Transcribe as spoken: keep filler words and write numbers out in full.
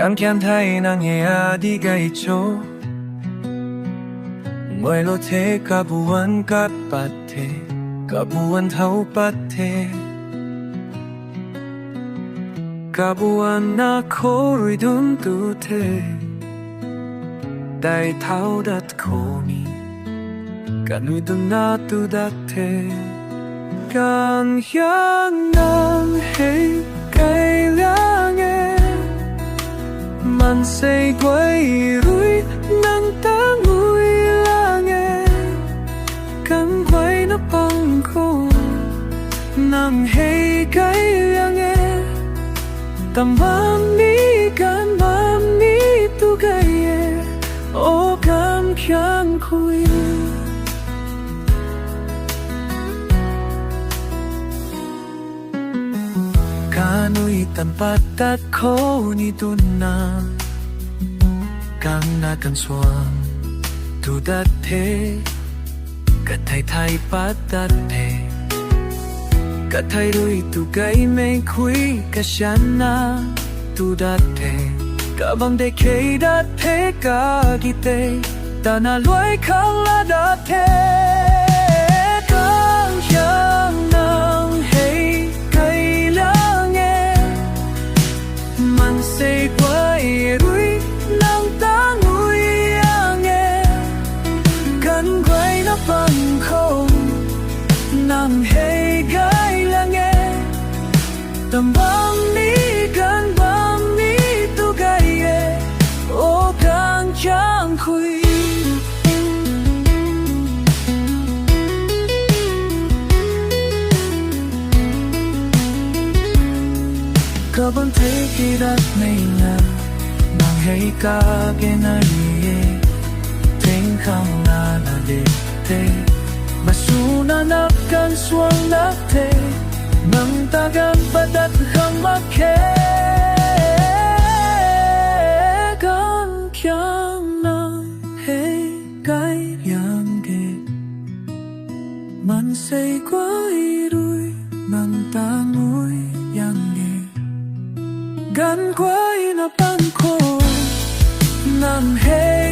Kang kyan thei nang hei adi gay cho? Guaylou the, kabuan kat pat the, kabuan thau pat the, kabuan na khou rui dun tu the, tei thau dat khou ni, kanui dun na tu dat the. Kang kyan nang hei kai liang e, maansei guay rui nang ta ngui liang e, kan guayna pang khou nang hei kai liang e, tam bam ni, kan bam ni tu gay e, o kang kyan khui. Kanui tan pat tat khou ni dun na, kang na kan suan tu dat the, kathei thei pat dat the, kathei rui tu gaymei khui kasyan na tu dat the, kabang de khei dat the, kagi tei tana luai khang la dat the. Kang kyan nang hei kai liang e, maansei guay rui nang ta ngui liang e, kan guayna pang khou nang hei kai liang e, tam bam ni, kan bam ni tu gay e, o kang kyan khui. Kabang the ki dat mei na, nang hei kage na ri e, thing khang na na de the, masuna na kan suang dat the, nang ta ganv padat khang mak khe. Kang kyan nang hei kai liang e, maansei guay rui nang ta ngui liang e, ganv guayna pang khou nang hei